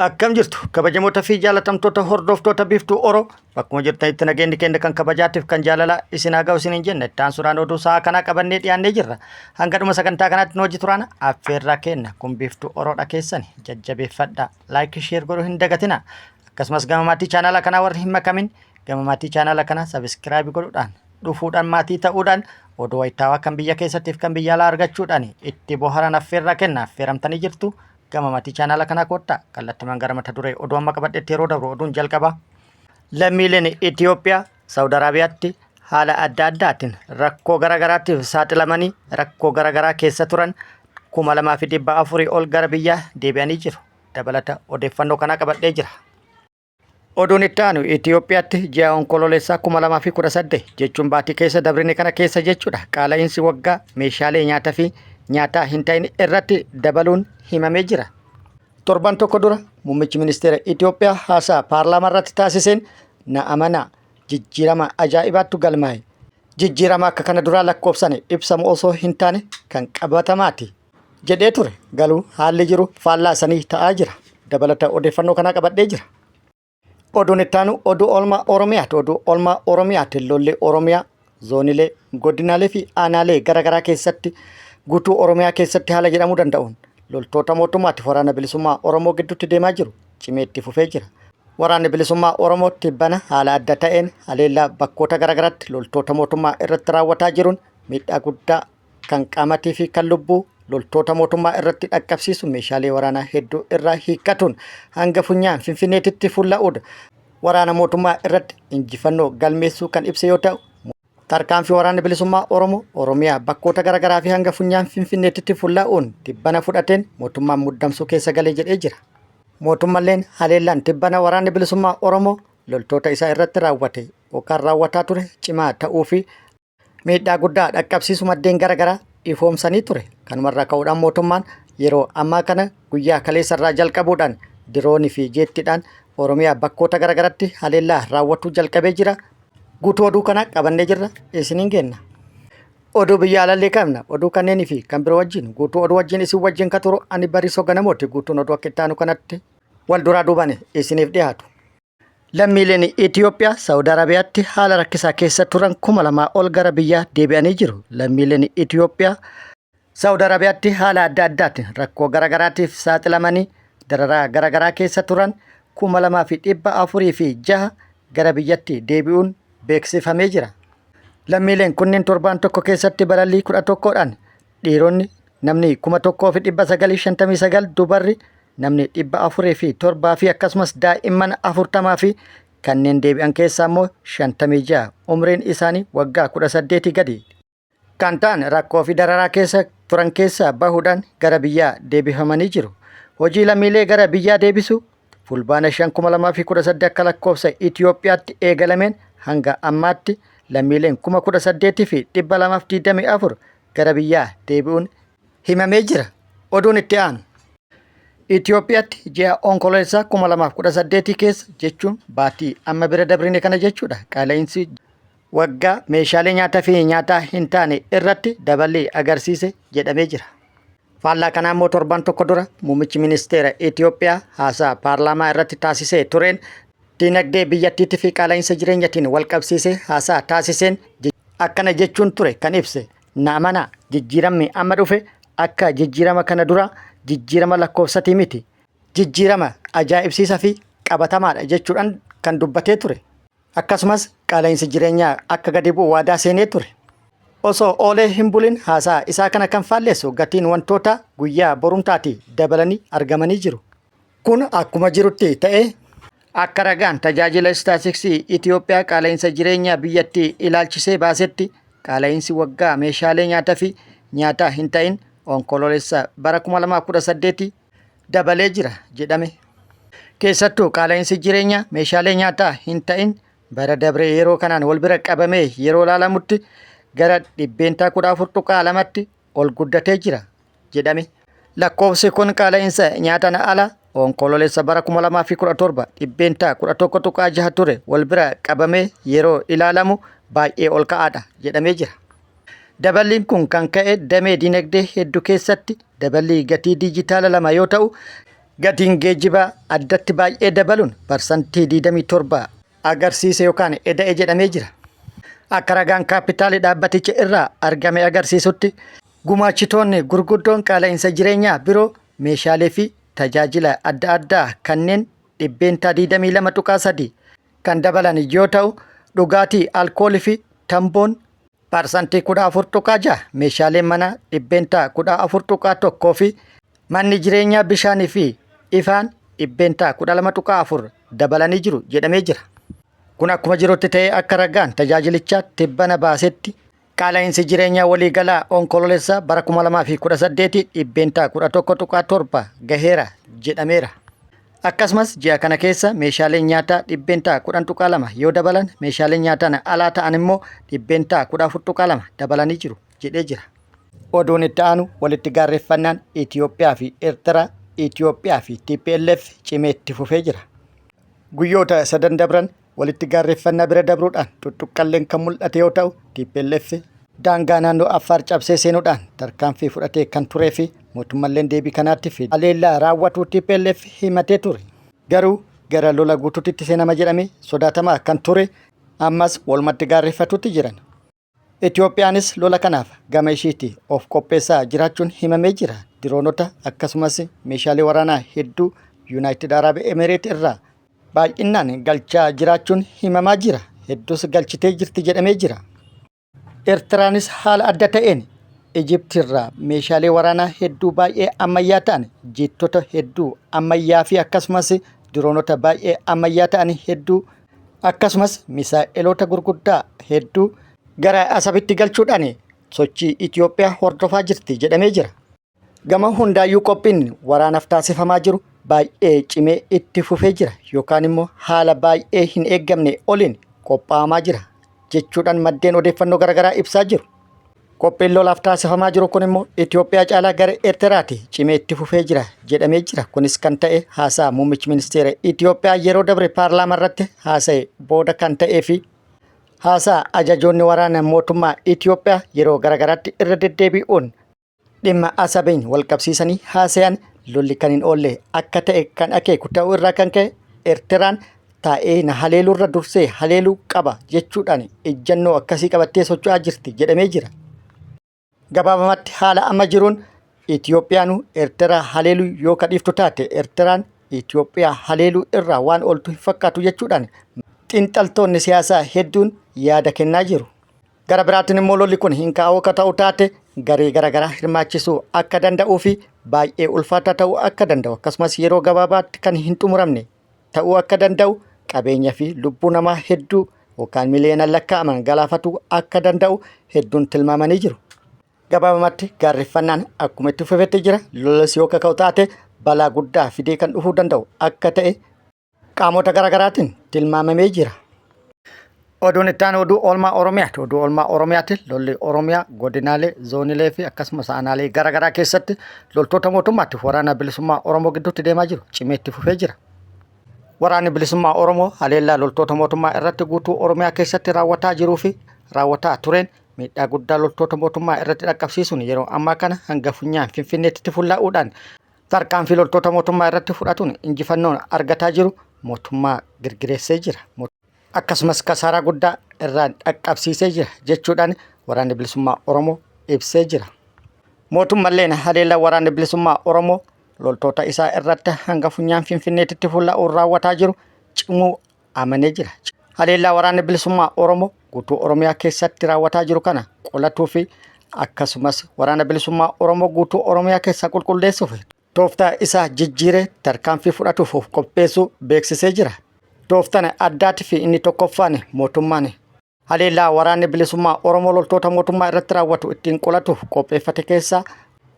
Akkam jirtu kabajamoota fi jaalatamtoota hordoftoota Biiftuu Oro, bakkuma jirtanitti nageenyi keenya kan kabajaatiif kan jaalalaa isin haa ga'u isiniin jenna. Itti aansuudhaan oduu sa'a kanaa qabannee dhiyaannee jirra. Hanga dhuma sagantaa kanaatti nu hojii turaana affeerraa kenna. Kun Biiftuu Oroodha, keessani jajjabeeffadha. Like, share godhuu hin dagatina. Akkasumas gama maatii chaanaala kanaa warri hin makamin gama maatii chaanaala kanaa subscribe godhuudhaan dhufuudhaan maatii ta'uudhaan oduu wayitaawaa kan biyya keessattiif kan biyya alaa argachuudhaan itti boharan affeerraa kenna. Affeeramtanii jirtu, gama maatii chaanaala kanaa koottaa. Kallattimaan gara mata duree oduu amma qabadhetti yeroo dabru, oduun jalqaba. Lammiileen Itoophiyaa Saawud Araabiyaatti haala adda addaatiin rakkoo garaagaraatiif saaxilamanii rakkoo garaagaraa keessa turan 2400 ol gara biyyaa deebi'anii jiru. Dabalata odeeffannoo kanaa qabadhee jira. Oduun itti aanu, Itoophiyaatti ji'a Onkoloolessaa 2018 jechuun baatii keessa dabrine kana keessa jechuudha. Qaala'iinsi waggaa meeshaalee nyaataa fi nyaataa hin ta'in irratti dabaluun himamee jira. Torban tokko dura muummichi ministeera Itoophiyaa haasaa paarlaamaa irratti taasiseen, "Na amanaa, jijjiirama ajaa'ibaattu galmaa'e. Jijjiirama akka kana duraa lakkoofsan ibsamu osoo hin taane kan qabatamaati," jedhee ture. Garuu haalli jiru faallaa sanii ta'aa jira. Dabalata odeeffannoo kanaa qabadhee jira. Oduun itti aanu oduu oolmaa Oromiyaati. Oduu oolmaa Oromiyaati. Lolli Oromiyaa zoonilee, godinaalee fi aanaalee garaagaraa keessatti, guutuu Oromiyaa keessatti haala jedhamuu danda'uun loltoota mootummaatiif Waraana Bilisummaa Oromoo gidduutti deemaa jiru cimee itti fufee jira. Waraanni Bilisummaa Oromoo tibbana haala adda ta'een haleellaa bakkoota garaagaraatti loltoota mootummaa irratti raawwataa jiruun miidhaa guddaa kan qaamatii fi kan lubbuu loltoota mootummaa irratti dhaqqabsiisu, meeshaalee waraanaa hedduu irraa hiikkatuun hanga funyaan Finfinneetitti fulla'uudha. Waraana mootummaa irratti injifannoo galmeessuu kan ibse yoo ta'u, tarkaanfii Waraanni Bilisummaa Oromoo Oromiyaa bakkoota garaagaraa fi hanga funyaan Finfinneetitti fulla'uun tibbana fudhateen mootummaan muddamsuu keessa galee jedhee jira. Mootummalleen haleellaan tibbana Waraanni Bilisummaa Oromoo loltoota isaa irratti raawwate yookaan raawwataa ture cimaa ta'uu fi miidhaa guddaa dhaqqabsiisu maddeen garaagaraa ifoomsanii ture. Kanumarraa ka'uudhaan mootummaan yeroo ammaa kana guyyaa kaleessa irraa jalqabuudhaan diroonii fi jeettiidhaan Oromiyaa bakkoota garaagaraatti haleellaa raawwatuu jalqabee jira. Guutuu oduu kana qabannee jirra, isiniin kenna. Oduu biyya alallee qabna. Oduu kanneenii fi kan biroo wajjin, guutuu oduu wajjin isin wajjin ka turu ani Bariisoo Ganamooti. Guutuun oduu akka itti aanu kanatti wal duraa duubaan isiniif dhiyaatu. Lammiileen Itoophiyaa Saawud Arabiyaatti haala rakkisaa keessa turan 2000 ol gara biyyaa deebi'anii jiru. Lammiileen Itoophiyaa Saawud Arabiyaatti haala adda addaatiin rakkoo garaagaraatiif saaxilamanii dararaa garaagaraa keessa turan 2406 gara biyyatti deebi'uun beeksifamee jira. Lammiileen kunneen torbaan tokko keessatti balallii 11dhaan dhiironni namni 1959, dubarri namni 407 fi akkasumas daa'imman 40 fi kanneen deebi'an keessaa immoo 56 umriin isaanii waggaa 18 gadi kan ta'an rakkoo fi dararaa keessa turan keessaa bahuudhaan gara biyyaa deebifamanii jiru. Hojii lammiilee gara biyyaa deebisu Fulbaana 5, 2018 akka lakkoofsa Itoophiyaatti eegalameen hanga ammaatti lammiileen 18,224 gara biyyaa deebi'uun himamee jira. Oduun itti aanu. Itoophiyaatti ji'a Onkoloolessaa 2018 keessa jechuun baatii amma bira dabrine kana jechuudha. Qaala'insi waggaa meeshaalee nyaataa fi nyaataa hin taane irratti dabalii agarsiise jedhamee jira. Faallaa kanaa immoo torban tokko dura muummichi ministeera Itoophiyaa haasaa paarlaamaa irratti taasisee tureen, dinagdee biyyattiitii fi qaala'insa jireenyatiin wal qabsiisee haasaa taasiseen akkana jechuun ture kan ibse: "Na amanaa, jijjiiramni amma dhufe akka jijjiirama kana dura jijjiirama lakkoofsatii miti. Jijjiirama ajaa'ibsiisaa fi qabatamaadha," jechuudhaan kan dubbatee ture. Akkasumas qaala'insi jireenyaa akka gadi bu'u waadaa seenee ture. Osoo oolee hin bulin haasaa isaa kana kan faalleessu gatiin wantoota guyyaa borumtaatii dabalanii argamanii jiru. Kun akkuma jirutti ta'ee, akka ragaan tajaajila istaatistiksii Itoophiyaa qaala'insa jireenyaa biyyattii ilaalchisee baasetti, qaala'insi waggaa meeshaalee nyaataa fi nyaataa hin ta'in Onkoloolessa bara 2018 dabalee jira jedhame. Keessattuu qaala'insi jireenyaa meeshaalee nyaataa hin ta'in bara dabree yeroo kanaan wal bira qabamee yeroo ilaalamutti gara 14.2%tti ol guddatee jira jedhame. Lakkoofsi kun qaala'insa nyaataan ala Onkoloolessa bara 2017 11.6% ture wal bira qabamee yeroo ilaalamu baay'ee ol ka'aadha jedhamee jira. Daballiin kun kan ka'e damee dinagdee hedduu keessatti daballii gatii diijitaala lama yoo ta'u, Gatiin geejjibaa addatti baay'ee dabaluun parsantii 27 agarsiise yookaan eda'e jedhamee jira. Akka ragaan kaappitaalii dhaabbaticha irraa argame agarsiisutti gumaachitoonni gurguddoon qaala'insa jireenyaa biroo meeshaalee fi tajaajila adda addaa kanneen %22.3 kan dabalan yoo ta'u, dhugaatii alkoolii fi tamboon parsantii 14.6, meeshaaleen manaa %14.1 fi manni jireenyaa bishaanii fi ifaan %12.4 dabalanii jiru jedhamee jira. Kun akkuma jirutti ta'ee akka ragaan tajaajilichaa tibbana baasetti qaala'insi jireenyaa waliigalaa Onkoloolessa bara 2018 11.7% gaheera jedhameera. Akkasumas ji'a kana keessa meeshaaleen nyaataa 10.2% yoo dabalan meeshaaleen nyaataan alaa ta'an immoo 14.2% dabalanii jiru jedhee jira. Oduun itti aanu walitti gaarreeffannaan Itoophiyaa fi Eertiraa, Itoophiyaa fi TPLF cimee itti fufee jira. Guyyoota sadan dabran walitti gaarreeffannaa bira dabruudhaan tuttuqqalleen kan mul'ate yoo ta'u, TPLF daangaa naannoo Affaar cabsee seenuudhaan tarkaanfii fudhatee kan turee fi mootummalleen deebii kanaatti fi haleellaa raawwatuu TPLF himatee ture. Garuu gara lola guutuutti seenama jedhamee sodaatamaa kan ture ammas walumatti gaarreeffatuutti jiran. Itoophiyaanis lola kanaaf gama ishiitti of qopheessaa jiraachuun himamee jira. Diroonota akkasumas meeshaalee waraanaa hedduu Yuunaayitid Araab Emireet irraa baay'inaan galchaa jiraachuun himamaa jira. Hedduus galchitee jirti jedhamee jira. Eertiraanis haala adda ta'een Ijipti irraa meeshaalee waraanaa hedduu baay'ee ammayyaa ta'an, jeettota hedduu ammayyaa fi akkasumas diroonota baay'ee ammayyaa ta'an hedduu akkasumas misaa'eloota gurguddaa hedduu gara Asabitti galchuudhaan sochii Itoophiyaa hordofaa jirti jedhamee jira. Gama hundaayyuu qophiin waraanaaf taasifamaa jiru baay'ee cimee itti fufee jira yookaan immoo haala baay'ee hin eeggamne oliin qophaa'amaa jira jechuudhaan maddeen odeeffannoo garaagaraa ibsaa jiru. Qophiin lolaaf taasifamaa jiru kun immoo Itoophiyaa caalaa gara Eertiraati cimee itti fufee jira jedhamee jira. Kunis kan ta'e haasaa muummichi ministeera Itoophiyaa yeroo dabre paarlaamaa irratti haasa'e booda kan ta'ee fi haasaa ajajoonni waraana mootummaa Itoophiyaa yeroo garaagaraatti irra deddeebi'uun dhimma Asabiin walqabsiisanii haasayan lolli kan hin oolle akka ta'e kan akeeku ta'uu irraa kan ka'e Eertiraan taa'ee na haleeluurra dursee haleeluu qaba jechuudhaan ejjannoo akkasii qabattee socho'aa jirti jedhamee jira. Gabaabamatti haala amma jiruun Itoophiyaanu Eertiraa haleeluu yoo kadhiiftu taate Eertiraan Itoophiyaa haleeluu irraa waan ooltu hin fakkaatu jechuudhaan xiinxaltoonni siyaasaa hedduun yaada kennaa jiru. Gara biraatiin immoo lolli kun hin kaa'uu akka ta'u taate garee garaagaraa hirmaachisuu akka danda'uu fi baay'ee ulfaataa ta'uu akka danda'u akkasumas yeroo gabaabaatti kan hin xumuramne ta'uu akka danda'u qabeenya fi lubbuu namaa hedduu yookaan miliyoonaan lakkaa'aman galaafatuu akka danda'u hedduun tilmaamanii jiru. Gabaabumatti gaarreeffannaan akkuma itti fufetti jira. Lolas yoo kaka'u taate balaa guddaa fidee kan dhufuu danda'u akka ta'e qaamota garaagaraatiin tilmaamamee jira. Oduun itti aanu oduu oolmaa Oromiyaati. Oduu oolmaa Oromiyaati lolli Oromiyaa godinaalee, zoonilee fi akkasumas aanaalee garaagaraa keessatti loltoota mootummaatti waraana bilisummaa Oromoo gidduutti deemaa jiru cimee itti fufee jira. Waraanni bilisummaa Oromoo haleellaa loltoota mootummaa irratti guutuu Oromiyaa keessatti raawwataa jiruu fi raawwataa tureen miidhaa guddaa loltoota mootummaa irratti dhaqqabsiisuun yeroo ammaa kana hanga funyaan Finfinneetti fullaa'uudhaan tarkaanfii loltoota mootummaa irratti fudhatuun injifannoon argataa jiru mootummaa girgireessee jira. Akkasumas kasaaraa guddaa irraan dhaqqabsiisee jira jechuudhaan waraanni bilisummaa Oromoo ibsee jira. Mootummalleen haleellaa waraanni bilisummaa Oromoo loltoota isaa irratti hanga funyaan Finfinneetitti fulla'uun raawwataa jiru cimuu amanee jira. Haleellaa waraanni bilisummaa Oromoo guutuu Oromiyaa keessatti raawwataa jiru kana qolatuu fi akkasumas waraana bilisummaa Oromoo guutuu Oromiyaa keessaa qulqulleessuuf tooftaa isaa jijjiiree tarkaanfii fudhatuuf of qopheessuu beeksisee jira. Tooftaan addaatii fi inni tokkoffaan mootummaan haleellaa waraanni bilisummaa Oromoo loltoota mootummaa irratti raawwatu ittiin qolatuuf qopheeffate keessaa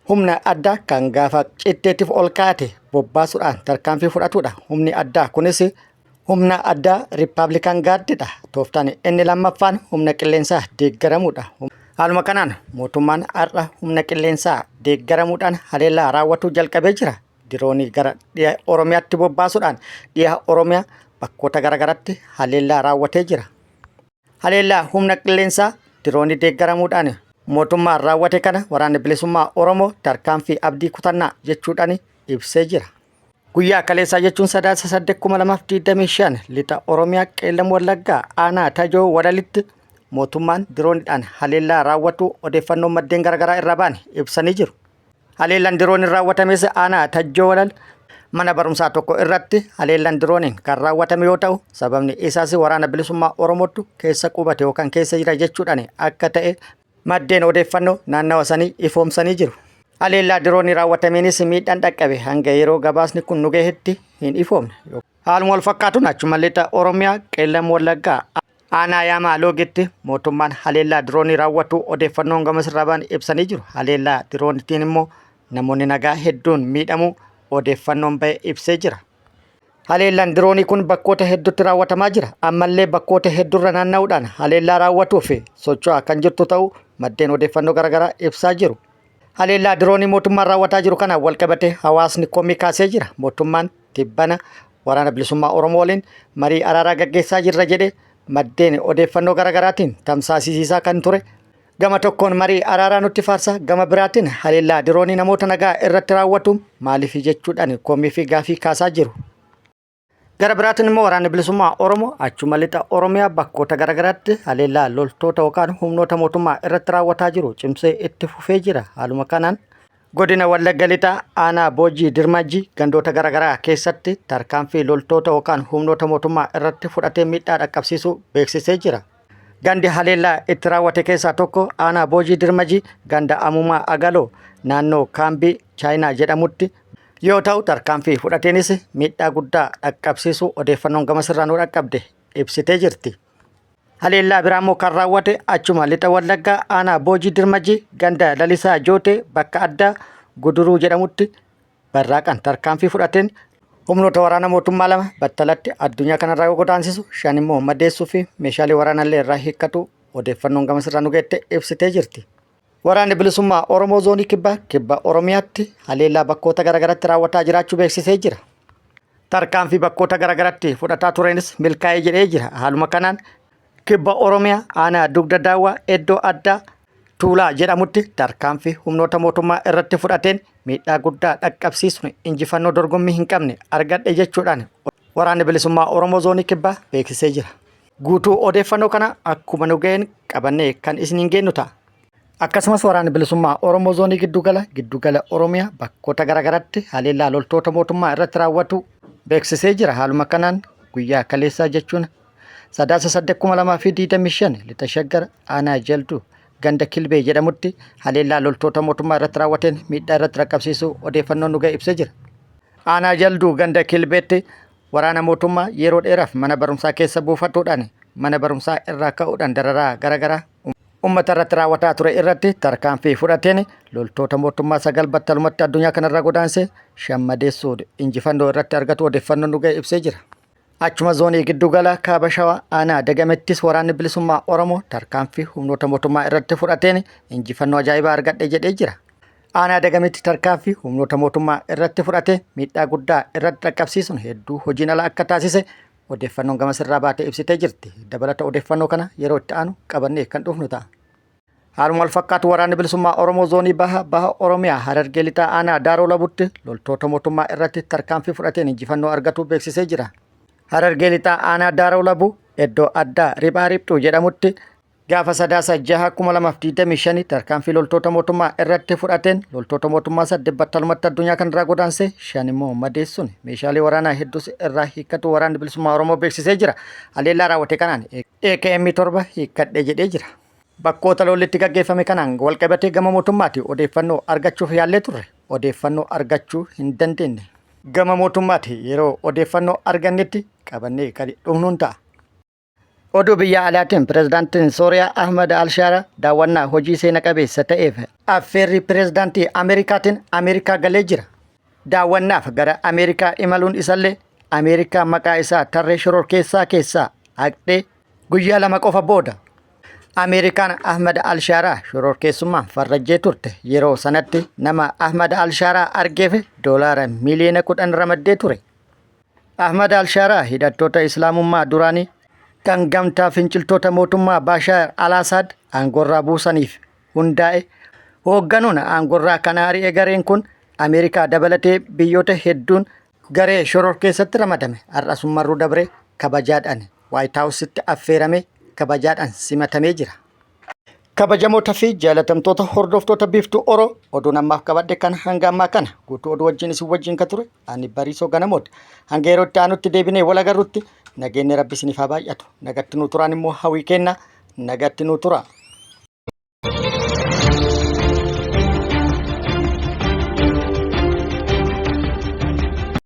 humna addaa kan gaafa citteetiif ol kaa'ate bobbaasuudhaan tarkaanfii fudhatudha. Humni addaa kunis humna addaa Riippaabilikaan Gaardidha. Tooftaan inni lammaffaan humna qilleensaa deeggaramuudha. Haaluma kanaan mootummaan har'a humna qilleensaa deeggaramuudhaan haleellaa raawwatuu jalqabee jira. Diroonii gara dhiha Oromiyaatti bobbaasuudhaan dhiha Oromiyaa bakkoota garaagaraatti haleellaa raawwatee jira. Haleellaa humna qilleensaa diroonii deeggaramuudhaan mootummaan raawwate kana waraanni bilisummaa Oromoo tarkaanfii abdii kutannaa jechuudhaan ibsee jira. Guyyaa kaleessaa jechuun Sadaasa 8 2025 lixa Oromiyaa Qeellam Wallaggaa aanaa Tajoo Walalitti mootummaan diroonidhaan haleellaa raawwatu odeeffannoon maddeen garaagaraa irraa ba'an ibsanii jiru. Haleellaan dirooniin raawwatames aanaa Tajjoo Walal mana barumsaa tokko irratti haleellaan dirooniin kan raawwatame yoo ta'u sababni isaas waraana bilisummaa Oromootu keessa qubate yookaan keessa jira jechuudhaan akka ta'e maddeen odeeffannoo naannawa sanii ifoomsanii jiru. Haleellaa diroonii raawwatameenis miidhaan dhaqqabe hanga yeroo gabaasni kun nu gahetti hin ifoomne. Haaluma wal fakkaatuun achuma lixa Oromiyaa Qeellam Wallaggaa aanaa Yaamaa Loogitti mootummaan haleellaa diroonii raawwatu odeeffannoon gamas irraa ba'an ibsanii jiru. Haleellaa diroonitiin immoo namoonni nagaa hedduun miidhamuu odeeffannoon ba'e ibsee jira. Haleellaan diroonii kun bakkoota hedduutti raawwatamaa jira. Ammallee bakkoota hedduurra naanna'uudhaan haleellaa raawwatuu fi socho'aa kan jirtu ta'uu maddeen odeeffannoo garaagaraa ibsaa jiru. Haleellaa diroonii mootummaan raawwataa jiru kanaan walqabatee hawaasni komii kaasee jira. Mootummaan tibbana waraana bilisummaa Oromoo waliin marii araaraa gaggeessaa jirra jedhee maddeen odeeffannoo garaagaraatiin tamsaasisiisaa kan ture gama tokkoon marii araaraa nutti faarsa gama biraatiin haleellaa diroonii namoota nagaa irratti raawwatu maaliif jechuudhaan komii fi gaafii kaasaa jiru. Gara biraatiin immoo waraanni bilisummaa Oromoo achuma lixa Oromiyaa bakkoota garaagaraatti haleellaa loltoota yookaan humnoota mootummaa irratti raawwataa jiru cimsee itti fufee jira. Haaluma kanaan godina Wallagga Lixaa aanaa Boojii Dirmajjii gandoota garaagaraa keessatti tarkaanfii loltoota yookaan humnoota mootummaa irratti fudhatee miidhaa dhaqqabsiisuu beeksisee jira. Gandi haleellaa itti raawwate keessaa tokko aanaa Boojii Dirmajii ganda Amumaa Agaloo naannoo kaambii Chaayinaa jedhamutti yoo ta'u tarkaanfii fudhateenis miidhaa guddaa dhaqqabsiisuu odeeffannoon gama sirraa nu dhaqqabde ibsitee jirti. Haleellaa biraa immoo kan raawwate achuma lixa Wallaggaa aanaa Boojii Dirmajii ganda Lalisaa Jootee bakka addaa Guduruu jedhamutti barraaqan tarkaanfii fudhateen humnoota waraana mootummaa lama battalatti addunyaa kanarraa yoo godaansisu shan immoo madeessuu fi meeshaalee waraanallee irraa hiikkatu odeeffannoon gama sirraa nu geette ibsitee jirti. Waraanni Bilisummaa Oromoo Zoonii Kibbaa Kibba Oromiyaatti haleellaa bakkoota garaagaratti raawwataa jiraachuu beeksisee jira. Tarkaanfii bakkoota garaagaratti fudhataa tureenis milkaa'ee jedhee jira. Haaluma kanaan Kibba Oromiyaa aanaa Dugda Daawwaa iddoo addaa Tuulaa jedhamutti tarkaanfii humnoota mootummaa irratti fudhateen miidhaa guddaa dhaqqabsiisuun injifannoo dorgommii hin qabne argadhe jechuudhaan Waraanni Bilisummaa Oromoo Zoonii Kibbaa beeksisee jira. Guutuu odeeffannoo kana akkuma nu ga'een qabannee kan isiniin geennu ta'a. Akkasumas Waraanni Bilisummaa Oromoo Zoonii Giddugala Giddugala Oromiyaa bakkoota garaagaraatti haleellaa loltoota mootummaa irratti raawwatu beeksisee jira. Haaluma kanaan guyyaa kaleessaa jechuun Sadaasa 8 2025 lixa Shaggar aanaa Jalduu ganda Kilbee jedhamutti haleellaa loltoota mootummaa irratti raawwateen miidhaa irratti dhaqqabsiisuu odeeffannoon nu ga'e ibsee jira. Aanaa Jalduu ganda Kilbeetti waraana mootummaa yeroo dheeraaf mana barumsaa keessa buufatuudhaan mana barumsaa irraa ka'uudhaan dararaa garaagaraa uummata irratti raawwataa ture irratti tarkaanfii fudhateen loltoota mootummaa sagal battalumatti addunyaa kanarraa godaanse shan madeessuun injifannoo irratti argatu odeeffannoon nu ga'e ibsee jira. Achuma zoonii giddugala kaaba shawaa aanaa Dagamettis waraanni bilisummaa Oromoo tarkaanfii humnoota mootummaa irratti fudhateen injifannoo ajaa'ibaa argadhe jedhee jira. Aanaa Dagamitti tarkaanfii humnoota mootummaa irratti fudhate miidhaa guddaa irratti dhaqqabsiisuun hedduu hojiin ala akka taasise odeeffannoon gama sirraa baatee ibsitee jirti. Dabalata odeeffannoo kana yeroo itti aanu qabannee kan dhufnu ta'a. Haaluma wal fakkaatu waraanni bilisummaa Oromoo zoonii baha baha Oromiyaa Harargee lixaa aanaa Daaroo Labutti loltoota mootummaa irratti tarkaanfii fudhateen injifannoo argatu beeksisee jira. Harargee lixaa aanaa Daaroo Labuu iddoo addaa Riphaa Riphxuu jedhamutti gaafa Sadaasa 6 2025 tarkaanfii loltoota mootummaa irratti fudhateen loltoota mootummaa saddeet battalumatti addunyaa kanarraa godaanse shan immoo madeessuun meeshaalee waraanaa hedduus irraa hiikkatu waraanni bilisummaa Oromoo beeksisee jira. Haleellaa raawwate kanaan AKM 7 hiikkadhe jedhee jira. Bakkoota lolli itti gaggeeffame kanaan walqabatee gama mootummaati odeeffannoo argachuuf yaallee turre odeeffannoo argachuu hin dandeenye. Gama mootummaati yeroo odeeffannoo argannetti qabannee kan dhufnuun ta'a. Oduu biyya alaatiin pirezidaantiin Sooriyaa Ahmad Alshaara daawwannaa hojii seena qabeessa ta'eef affeerrii pirezidaantii Ameerikaatiin Ameerikaa galee jira. Daawwannaaf gara Ameerikaa imaluun isallee Ameerikaa maqaa isaa tarree shororkeessaa keessaa haqxee guyyaa lama qofa booda. Ameerikaan Ahmad Alshaaraa shororkeessummaan farrajjee turte. Yeroo sanatti nama Ahmad Alshaaraa argeef doolaara miiliyoona 10 ramaddee ture. Ahmad Alshaaraa hidhattoota Islaamummaa duraanii kan gamtaa finciltoota mootummaa Baashaar Al-Asaad aangorraa buusaniif hundaa'e hoogganuun aangorraa kan ari'e gareen kun Ameerikaa dabalatee biyyoota hedduun Garee shororkeessatti ramadame har'as Marruu dabree kabajaadhaan White Houseitti affeeramee kabajaadhaan simatamee jira. Kabajamoota fi jaalatamtoota hordoftoota Biiftuu Oro, oduun ammaaf qabadhe kan hanga ammaa kana guutuu oduu wajjin isin wajjin ka ture ani Bariisoo Ganamooti. Hanga yeroo itti aanutti deebinee wal agarrutti nageenyi Rabbi isiniif haa baay'atu. Nagatti nuu turaan immoo hawwii kenna. Nagatti nuu tura.